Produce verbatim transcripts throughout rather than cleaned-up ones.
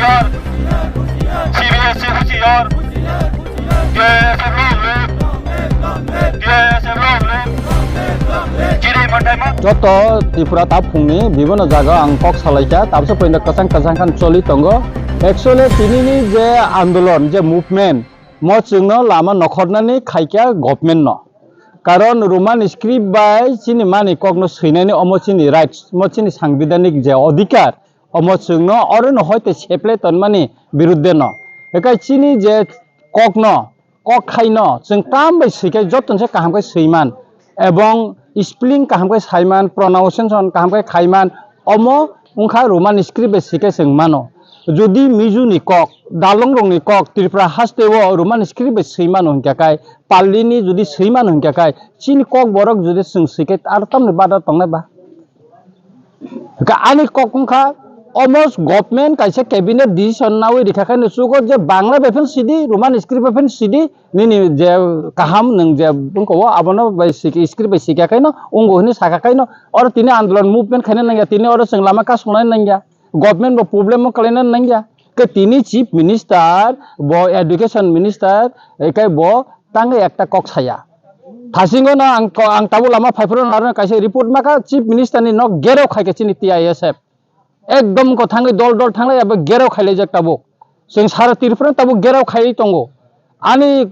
C B S E husiar, T I S F long live, T I S F long live, chini manthai ma. Joto Tripura taphungni bibino jaga ang kok salaikha, tabsa poinda kwchang kwchang khan choli tongo. Actually, tinini je andolon, je movement, mo chwngno lama nokhornani khaikha government no. Karon Roman script bai chini mani kokno swinani omo chini rights, omo chini sangbidhanik je odhikar, omo chwngno orono hoite seple tonmani birudde no. Ekai chini je kokno, kok khaino chwng tam bai swikai joton se kaham kai swiman, ebong spelling kaham kai saiman, pronunciation kaham kai khaiman, omo wngkha Roman script bai swikai chwng mano. Jodi Mizu ni kok, Dalong rok ni kok, Tripura haste o Roman script bai swi mano hwnkha kai, Pallini jodi swi mano hwnkha kai, chini kok borok jodi chwng swikai aro tamni bada tongnai ba? Hwnkha ani kok wngkha, almost government kaisa cabinet decision nawi rikha khe no chugo je Bangla bai phano sidi, Roman script bai phano sidi, nini je kaham nwng je wngkha o abono bai siki, script bai sikha khe no wngkha hwnwi sakha khe no, oro tini andolon movement khaina nangya, tini oro chwng lama kasongnai nangya, government bo problem o kwlaina nangya. Khe tini chief minister, bo education minister, ekai bo tangwi ekta kok saya. Thasingo no ang ko-, ang tabuk lama phaiphuru narwkno kaisa report makha, chief minister ni nok gerok khaikha chini T I S F. Ekdom ko thangwi dol dol thanglai abo gerok khailaijak tabuk. Chwng sara Tripura tabuk gerok khaiwi tongo. Ani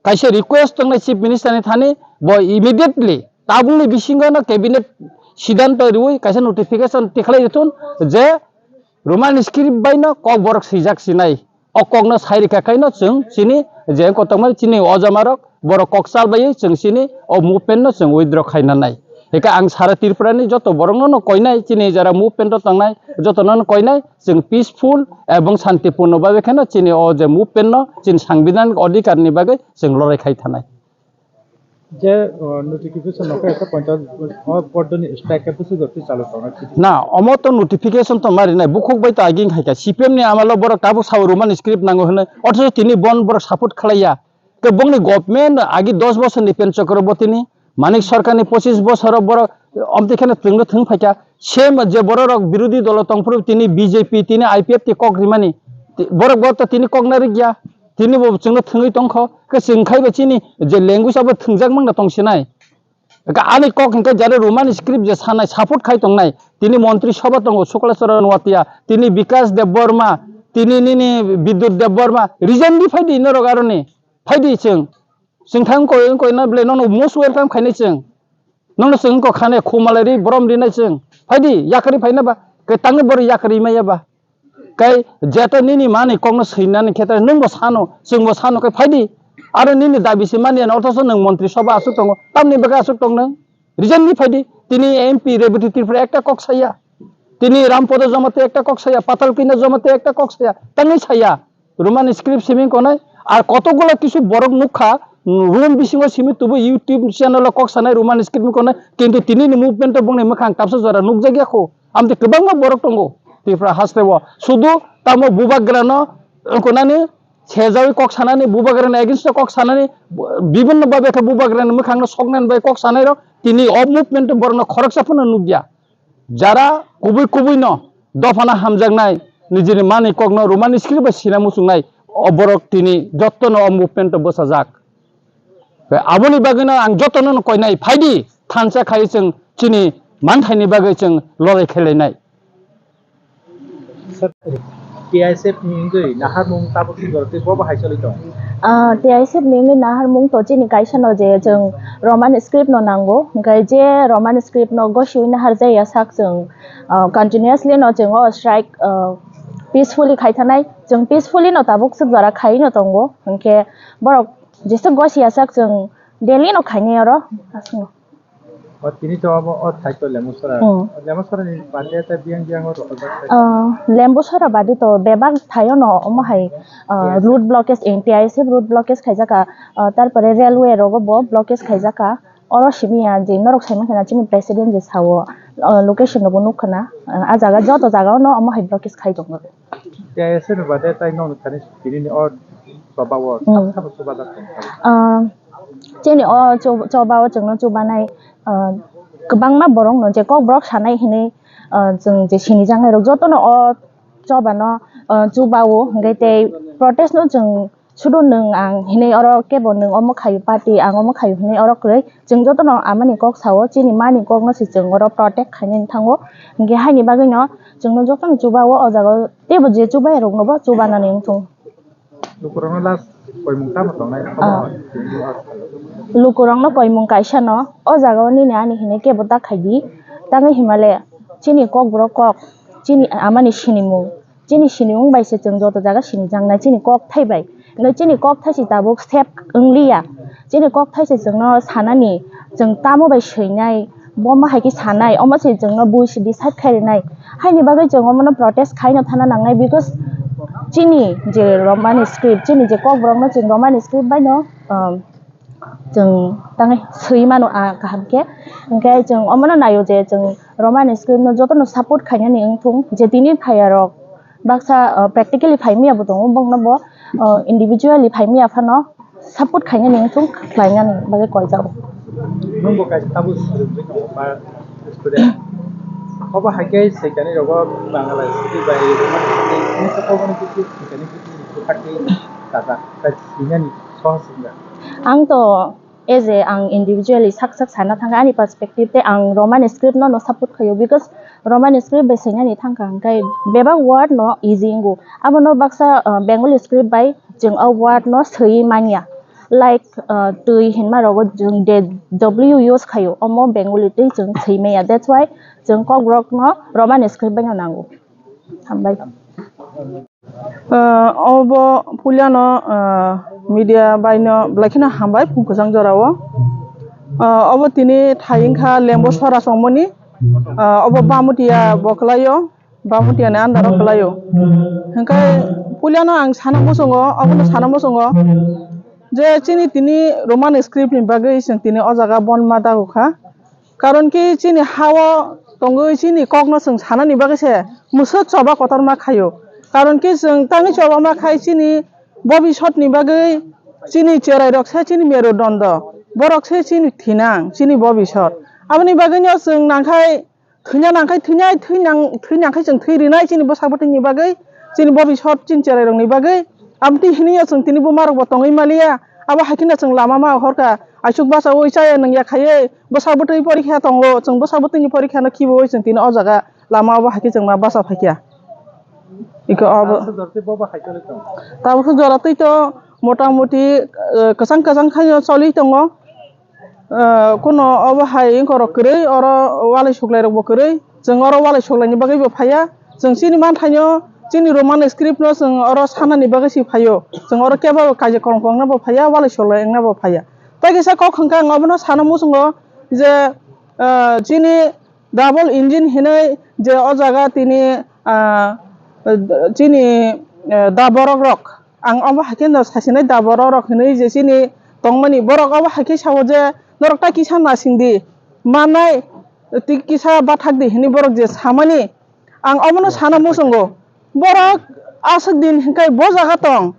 kaisa request tongnai chief minister ni thani, bo immediately tabukni bisingo no cabinet sidanto riwi kaisa notification tikhlai rithun je Roman script bai no kok borok swijak sinai. O kokno sai rikha khaino chwng chini je kotorma chini ojamarok borok kok chal baiwi chwng chini o movement no chwng withdraw khaina nai. Hika ang sara Tripura ni joto borok no no koinai chini jara movement o tongnai joto no no koinai chwng peaceful ebong santipurno babe kheno chini o je movement no chini sangbidhanik odhikar ni bagwi chwng lorai khai thanai. Je, uh, notification no khe ekta ponchayat, uh, board ni strike khe bwswk jotwi chalu tongnai. Na, omo to notification to mari nai, bukhuk bai to aging hai kha, C P M ni amalo borok tabuk sao Roman script nango hwnwi, othocho tini bon borok support khlai ya. Ke bongni government agi dos bosor ni pen chokro bo tini, Manik Sarkar ni pochis bosor borok, omtwi kheno twngno thwng phai kha, same je borok rok birodhi dolo tongphuru tini B J P, tini I P F T kok rimani, ti-, borok bo to tini kok narwk ya. Tini bo chwngno thwngwi tongkho, khe chwng khai ba chini je language abo thwngjak mangna tongsinai. Ani kok hinkhe jare Roman script je sanai support khai tongnai, tini Montri Sabha tongo Suklachara Noatia, tini Bikash Debbarma, tini nini Bidyut Debbarma, resign di phaidi norok aroni, phaidi chwng. Chwng thang koi, koi na ble nono most welcome khainai chwng. Nono chwng ko khane khumalai ri borom rinai chwng. Phaidi yakri phaina ba, ke tangni bor yakri maya ba. Kai jeta nini mani kokno swinani khetre nwng bo sano, chwng bo sano, kai phaidi. Aro nini dabi se mani ano, othoso nwng Montri Sabha aswk tongo, tamni bagwi aswk tong nwng? Resign ni phaidi. Tini M P Rebati Tripura ekta kok saya. Tini Rampada Jamatia ekta kok saya, Patal Kanya Jamatia ekta kok saya. Tangwi saya. Roman script simi konai. Ar kotokgulo kisu borok nukha, room bisingo simi tubu YouTube channel o kok sanai Roman script mi konai. Kintu tini ni movement o bongni mwkhang tabsa jora nukjak ya kho. Amtwi kwbangma borok tongo Tripura haste o. Sudu tamo bubagrano, eh, konani sejawi kok sanani, bubagrani against o kok sanani, bibinno babe khe bubagrani mwkhangno soknani bai kok sanai rok tini o movement o borokno khoroksa phano nukya. Jara kubui kubui no dophano hamjaknai, nijini mani kokno Roman script bai sina muchungnai, o borok tini jottono o movement o bwsajak. Aboni bagwino ang jotono no koinai, phaidi thansa khai chwng chini manthaini bagwi chwng lorai khailainai. Sir, T I S F ni wngwi naharmung tabuk si borok tei bobo hai choli tong? Ah, T I S F ni wngwi naharmung to chini kaisa no je chwng Roman script no nango, hwnkhe je Roman script no gosiwi nahar jaya sak chwng, ah, continuously no chwng o strike, ah, peacefully khai thanai, chwng peacefully no tabuk swk jora khai no tongo, hwnkhe borok jeswk gosi ya sak chwng daily no khainai oro aswk no. O tini to abo o thai to Lembusora. Hmm. Lembusora ni bade ta biyang biyang o rokojak thai. Ah, Lembusora bade to bebak thaio no omo hai, ah, road blockage, eh, T I S F road blockage khaijaka, ah, tarpore railway rogo bo blockage khaijaka. Oro simi ya je norok saimang khana chini president je sao, ah, location rogo nuk khana, ah, a jaga joto jaga o no omo hai blockage khai tongo. T I S F ni bade tai nokni thani tini ni o choba o, hmm, sabo choba da tong. Ah, chini o cho-, choba o chwngno chubanai, ah, kwbangma borok no je kok borok sanai hinwi, ah, chwng je sinijaknai rok jotono o Chobano, ah, chubao, hwnkhe tei protest no chwng sudu nwng ang hinwi oro kebo nwng omo khayu party, ang omo khayu hinwi oro kwrwi. Chwng jotono amani kok sao, chini mani kokno se chwng oro protect khainani thango. Hwnkhe haini bagwino chwngno jotono chubao o jaga o teibo je chubai rokno bo chubanani wngthung. Lukurokno last koimung tamo tongnai? Ah. Lukurokno koimung kaisa no, o jaga o nini ani hinwi kebo ta khaidi, tangwi himale chini kokborok kok, chini amani sinimung, chini sinimung bai se chwng joto jaga sinijaknai chini kokthai bai. Hwnkhe chini kokthai se tabuk sep wngliya, chini kokthai se chwngno sanani, chwng tamo bai swinai, bo ma hai khe sanai, omo se chwngno bui se decide khai rinai. Haini bagwi chwng omono protest khaino thana nangnai, because chini je Romani script, chini je kokborokno chwng Romani script baino, um, chwng tangwi swi mano, ah, kaham khe. Hwnkhe chwng omono naio je chwng Romani script no jotono support khainani wngthung, je tini phaiyarok baksa, ah, practically phaimaya bo tongo, bongno bo, ah, individually phaimaya phano support khainani wngthung, khlainani bagwi koijago. Nwng bo kaisa tabuk swrwngwi tongo ba student. Obo hai khe swikani rogo Bangla script bai rwmani, nini khe obo ni bithi swikani bithi ni bwkhak tei kasa, tai swinani sohor swngya. Ang to as a ang individually sak sak sana thangkha, ani perspective tei ang Romani script no no support khaio, because Romani script bai swinani thangkha, hwnkhe bebak word no easy wngo. Abono baksa, ah, Bengali script bai chwng o word no swiwi manya. Like, ah, twi hinma rogo chwng de W use khaio, omo Bengali twi chwng swi maya. That's why chwng kokborok no Romani script bai no nango. Hambai. Ah, obo puilano, ah, media bai no belai kheno hambai phung kwchang jora o. Ah, obo tini thai wngkha Lembo Sora chongmani. Ah, obo Bamutia bo kwlaio. Bamutiani under o kwlaio. Hwnkhe puilano ang sana muchungo, obono sana muchungo je chini tini Roman script ni bagwi chwng tini o jaga bon ma dago kha. Karon khe chini ha-o tongwi chini kokno chwng sanani bagwi se mwswk choba kotorma khaio. Karon khe chwng tangwi choba ma khai chini bobisot ni bagwi, chini cherai rok se chini merudondo, borok se chini thinang, chini bobisot. Aboni bagwino chwng nangkhai thwina nangkhai thwinai, thwinang, thwinangkhai chwng thwi rinai chini bwsak bwtwini bagwi, chini bobisot chini cherairokni bagwi. Amtwi hwnwi chwng tini buma rokbo tongwi maliya. Abo hai kheno chwng lama ma horkha, aisuk bachaui chaya nungya khaiwi bwsak bwtwi porikha tongo, chwng bwsak bwtwini porikhano khibiui chwng tini o jaga lama o hai khe chwng ma bacha phaikha. Iko abo. Tabuk khe jora twi to mota moti, eh, kwchang kwchang khaino choli tongo. Ah, kuno obo hai wngkha rok kwrwi, oro walai suklai rokbo kwrwi. Chwng oro walai suklaini bagwibo phaiya. Chwng chini manthaino, chini Roman script no chwng oro sanani bagwi se phaio. Chwng oro kebo kaijak kwrwng kwrwng no bo phaiya, walai suklai wngna bo phaiya. Tai kisa kok hwnkha ang obono sana muchungo je, ah, chini double engine hinwi je o jaga tini, ah, chini, eh, da borok rok. Ang omo hai khe no sasinai da borok rok hinwi je chini tongmani borok omo hai khe sao je norok tai kisa nasing di, manai tei kisa bathak di hinwi borok je samani, ang omono sana muchungo. Borok aswk din hinkhai bo jaga tong,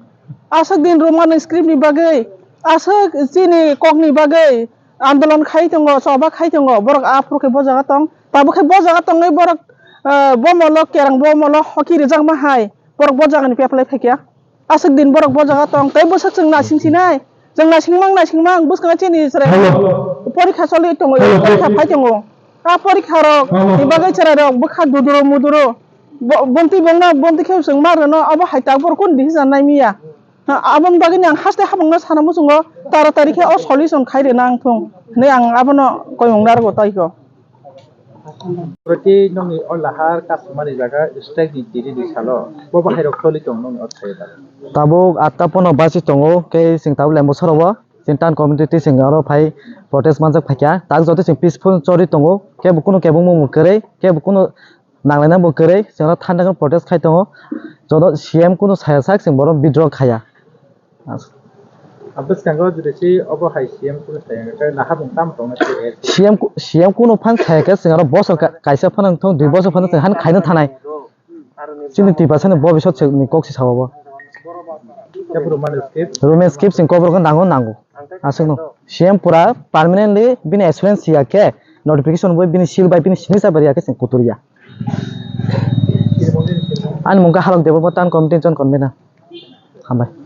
aswk din Roman script ni bagwi, aswk chini kokni bagwi andolon khai tongo, choba khai tongo, borok aphuru khe bo jaga tong, tabuk khe bo jaga tongwi borok, ah, bo molo kerang, bo molo hoki rijak ma hai, borok bo jagani peplai phaikha. Aswk din borok bo jaga tong, tei bwswk chwng nasing sinai. Chwng nasing mang, nasing mang, bwskango chini chwrai porikha choli tongo, porikha phai tongo. A porikha rok ni bagwi chwrai rok bwkha duduro muduro. Bo-, bomtwi bongno, bomtwi khe chwng ma rwno, abo hai tak borok kunu decision nai miya. Ha, aboni bagwi ni ang haste habangno sana muchungo, taratari khe o solution khai rwna ang thung hinwi ang abono koimung narwgo tai kho. Proti nokni o lahar kasumani jaga strike ni tini ni salo bo bahai rok choli tong nokni o thaio da? Tabuk atta pono basi tongo, khe chwng tabuk Lembo Sora o chwng town committee twi chwng aro phai protest manjak phaikha. Tak joto chwng peaceful choli tongo, kebo kunu kebengmung bo kwrwi, kebo kunu nanglaina bo kwrwi, chwng aro thanda khe protest khai tongo. Joto C M kunu saya sak chwng bohrok withdraw khaiya. Bwskango jodi se obo hai C M kunu saya hwnkhe nahabung tamo tongna khe? C M ku-, C M kunu phan saya khe chwng aro bosor ka-, kaisa phano wngthok, dui bosor phano chwng han khaino thanai. Chini Tiprasani bobisot se ni kok se sao bo. Khe Roman script? Roman script chwng kobrok nango, nango. Aswkno. C M pura permanently bini assurance ya khe notification bo bini seal bai bini signature bai ya khe chwng kutur ya. Ani mung khe Halok Debbarma, town committee ni joint convener. Hambai.